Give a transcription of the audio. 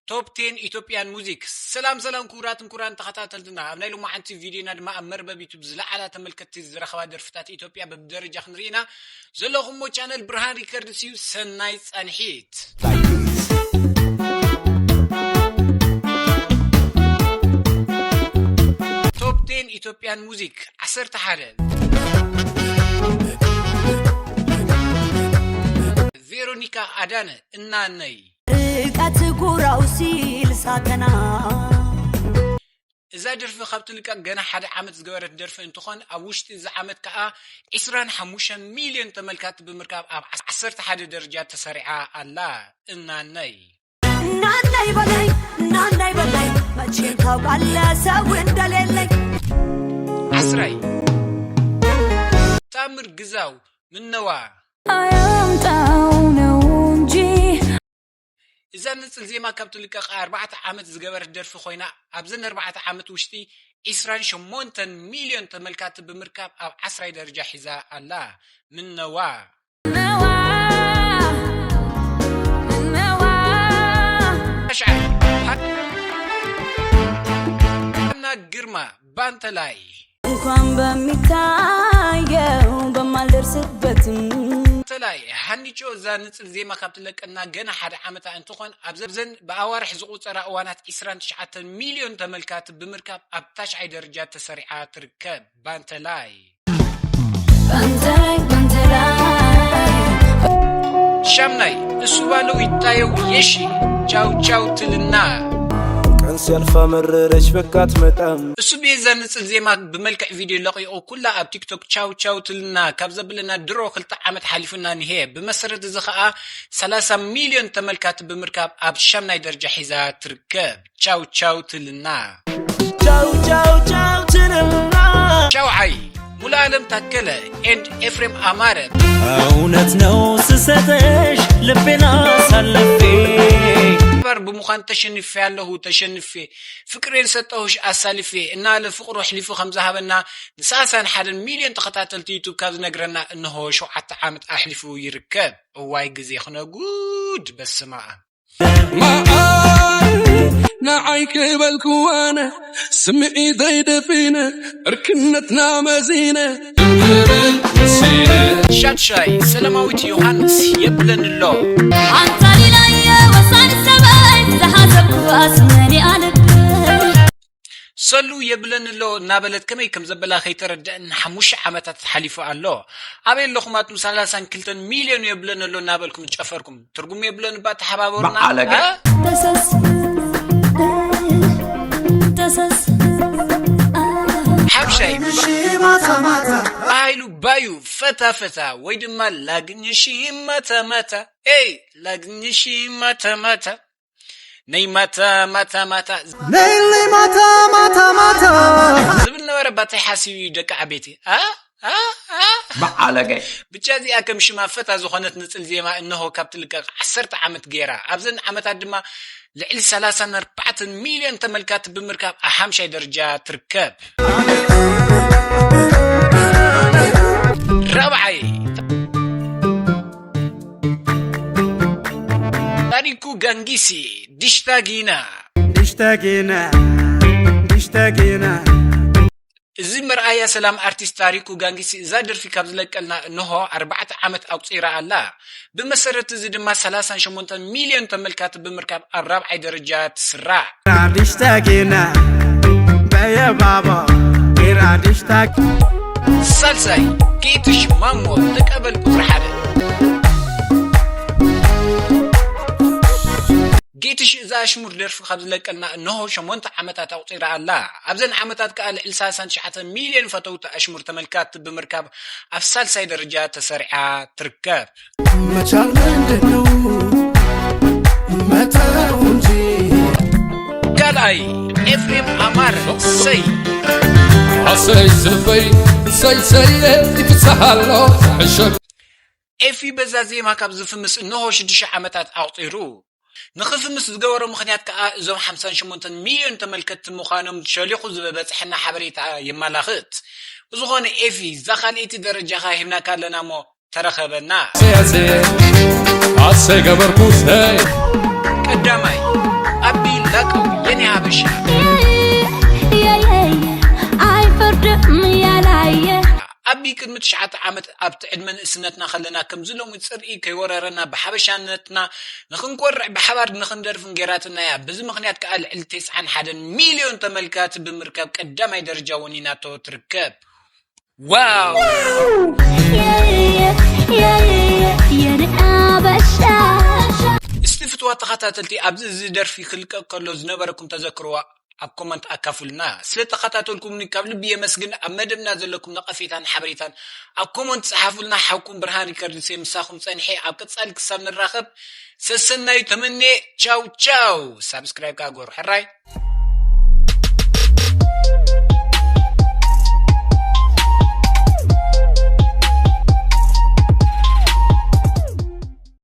ቶፕ ቴን ኢትዮጵያን ሙዚክ። ሰላም ሰላም፣ ክቡራትን ክቡራን ተኸታተልትና፣ ኣብ ናይ ሎማዓንቲ ቪድዮና ድማ ኣብ መርበብ ዩቱብ ዝለዓላ ተመልከትቲ ዝረኸባ ደርፍታት ኢትዮጵያ በብደረጃ ክንርኢ ኢና። ዘለኹሞ ቻነል ብርሃን ሪከርድስ እዩ። ሰናይ ጻንሒት። ቶፕ ቴን ኢትዮጵያን ሙዚክ ዓሰርተ ሓደ። ቬሮኒካ ኣዳነ፣ እናነይ። ርቀት ጉራው ሲል ሳተና። እዛ ደርፊ ካብ ትልቀቅ ገና ሓደ ዓመት ዝገበረት ደርፊ እንትኾን፣ ኣብ ውሽጢ እዚ ዓመት ከዓ ዕስራን ሓሙሽተን ሚልዮን ተመልካቲ ብምርካብ ኣብ ዓሰርተ ሓደ ደረጃ ተሰሪዓ ኣላ። እናነይ። ናናይ በላይ፣ ናናይ በላይ፣ መቼም ታውቃለህ ሰው እንደሌለኝ። ዓስራይ። ታምር ግዛው፣ ምነዋ። ኣያምጣው ነው እንጂ። እዛ ንጽል ዜማ ካብ ትልቀቕ ኣርባዕተ ዓመት ዝገበረት ደርፊ ኮይና፣ ኣብዘን ኣርባዕተ ዓመት ውሽጢ ዕስራን ሸሞንተን ሚልዮን ተመልካቲ ብምርካብ ኣብ ዓስራይ ደረጃ ሒዛ ኣላ። ምነዋ። ምነዋ፣ ምነዋ። ታሽዓይ፣ ሃና ግርማ፣ ባንተላይ። እንኳን በሚታየው በማልደርስበትም። ባንተላይ፣ ሃኒቾ እዛ ንጽል ዜማ ካብ ትለቀና ገና ሓደ ዓመታ እንትኾን፣ ኣብ ዘብዘን ብኣዋርሕ ዝቑጸራ እዋናት ዕስራን ትሽዓተን ሚልዮን ተመልካቲ ብምርካብ ኣብ ታሽዓይ ደረጃ ተሰሪዓ ትርከብ። ባንተላይ። ባንተላይ፣ ባንተላይ። ሻምናይ፣ እሱ ባለው ይታየው የሺ፣ ቻው ቻው ትልና። ቀን ሲያልፍ አመረረች በቃ አትመጣም። እሱ ቤዛ ንጽል ዜማ ብመልክዕ ቪድዮ ለቂቑ ኩላ ኣብ ቲክቶክ ቻው ቻው ትልና ካብ ዘብለና ድሮ ክልተ ዓመት ሓሊፉና ንሄ። ብመሰረት እዚ ኸኣ ሰላሳ ሚልዮን ተመልካቲ ብምርካብ ኣብ ሻምናይ ደረጃ ሒዛ ትርከብ። ቻው ቻው ትልና። ቻው ቻው ቻው ትልና። ቻው ዓይ፣ ሙሉዓለም ታከለ ኤንድ ኤፍሬም ኣማረ። እውነት ነው ስሰጥሽ ልቤን አሳልፌ። ባር ብምዃን ተሸንፌ ኣለኹ፣ ተሸንፌ፣ ፍቅሬን ሰጠሁሽ አሳልፌ እናለ ፍቅሩ ኣሕሊፉ ከም ዝሃበና ንሰላሳን ሓደን ሚልዮን ተኸታተልቲ ዩቱብ ካብ ዝነግረና እንሆ ሸውዓተ ዓመት ኣሕሊፉ ይርከብ። እዋይ ግዜ ክነጉድ፣ በስመ ኣብ። መዓር ንዓይ ክበልኩ ኣነ ስምዒተይ ደፊነ ዕርክነትና መዚነ እንክብል መሲነ። ሻድሻይ ሰላማዊት ዮሃንስ የብለንሎ። ኣንታ ሊላየ ወሳኒ ሰበይ ዝሓሰብኩ ኣስመኒ ኣልብ። ሰሉ የብለንሎ እናበለት ከመይ ከም ዘበላ ከይተረደአን ሓሙሽተ ዓመታት ሓሊፉ ኣሎ። ኣበይ ኣለኹም ኣቱም ሰላሳን ክልተን ሚልዮን የብለንሎ እናበልኩም ዝጨፈርኩም? ትርጉም የብለን እባ ተሓባበሩና። በዓለገ። እ? ተሰስ፣ ተሰስ። ሓምሻይ። ማታ ማታ። በሃይሉ ባዩ ፈታ ፈታ ወይ ድማ ላግኝሺ ማታ ማታ። ኤይ፣ ላግኝሺ ማታ ማታ። ነይ ማታ ማታ ማታ። ነይ ነይ ማታ ማታ ማታ። ዝብል ነበረ ባታይ ሓሲብ እዩ ደቂ ዓበይቲ። ኣ? ኣ? ኣ? በዓለገ። ብቻ እዚኣ ከም ሽማ ፈታ ዝኾነት ንጽል ዜማ እንሆ ካብ ትልቀቕ ዓሰርተ ዓመት ገይራ። ኣብዘን ዓመታት ድማ ልዕሊ ሰላሳን ኣርባዕተን ሚልዮን ተመልካቲ ብምርካብ ኣብ ሓምሻይ ደረጃ ትርከብ። ራብዓይ። ታሪኩ ጋንጊሲ፣ ድሽታ ጊና። ድሽታ ጊና፣ ድሽታ ጊና። እዚ መርኣያ ሰላም ኣርቲስት ታሪኩ ጋንጊሲ እዛ ደርፊ ካብ ዝለቀልና እንሆ ኣርባዕተ ዓመት ኣቁጺራ ኣላ። ብመሰረት እዚ ድማ ሰላሳን ሸሞንተን ሚልዮን ተመልካቲ ብምርካብ ኣብ ራብዓይ ደረጃ ትስራዕ። ድሽታ ጊና፣ በየባባ፣ ዲራ ድሽታ። ሳልሳይ፣ ጌትሽ ማሞ፣ ተቀበል ቁጽሪ ሓደ። ጌትሽ እዛ ኣሽሙር ደርፊ ካብ ዝለቀልና እንሆ ሸሞንተ ዓመታት ኣቑጺራ ኣላ። ኣብዘን ዓመታት ከኣ ልዕሊ ሰላሳን ትሽዓተ ሚልዮን ፈተውቲ ኣሽሙር ተመልካቲ ብምርካብ ኣብ ሳልሳይ ደረጃ ተሰሪዓ ትርከብ። መቻል ምንድን ነው? መተው እንጂ። ካልኣይ፣ ኤፍሬም ኣማረ፣ ሰይ። ኣሰይ ዝበይ፣ ሰይ ሰየ፣ ይፍስሃሎ፣ ዕሸል። ኤፊ በዛ ዜማ ካብ ዝፍምስ እንሆ ሽዱሽተ ዓመታት ኣቑጺሩ። ንኽፍምስ ዝገበሮ ምኽንያት ከኣ እዞም ሓምሳን ሸሞንተን ሚልዮን ተመልከትቲ ምዃኖም ሸሊኹ ዝበጽሐና ሓበሬታ የመላኽት። ብዝኾነ ኤፊ፣ እዛ ካልኣይቲ ደረጃኻ ሂብናካ ኣለና እሞ ተረኸበና። ኣሰይ፣ ኣሰይ፣ ኣሰይ ገበርኩ፣ ሰይ። ቀዳማይ፣ ኣብ ቅድሚ ትሽዓተ ዓመት ኣብቲ ዕድመ ንእስነትና ከለና ከምዚ ሎሚ ጽርኢ ከይወረረና ብሓበሻነትና ንኽንኮርዕ ብሓባር ንኽንደርፍን ገይራትና እያ። በዚ ምኽንያት ከኣ ልዕሊ ተስዓን ሓደን ሚልዮን ተመልካቲ ብምርካብ ቀዳማይ ደረጃ ወኒናቶ ትርከብ። ዋው! እስቲ ፍትዋ ተኸታተልቲ ኣብዚ እዚ ደርፊ ክልቀቅ ከሎ ዝነበረኩም ተዘክርዋ ኣብ ኮመንት ኣካፍሉና። ስለ ተኸታተልኩምኒ ካብ ልቢ የመስግን። ኣብ መደብና ዘለኩም ነቐፌታን ሓበሬታን ኣብ ኮመንት ጸሓፉልና። ሓውኩም ብርሃን ሪከርድስ ምሳኹም ጸኒሐ። ኣብ ቀጻሊ ክሳብ ንራኸብ ሰሰናዩ ተመኔ። ቻው ቻው። ሳብስክራይብ ከኣ ግበሩ። ሕራይ።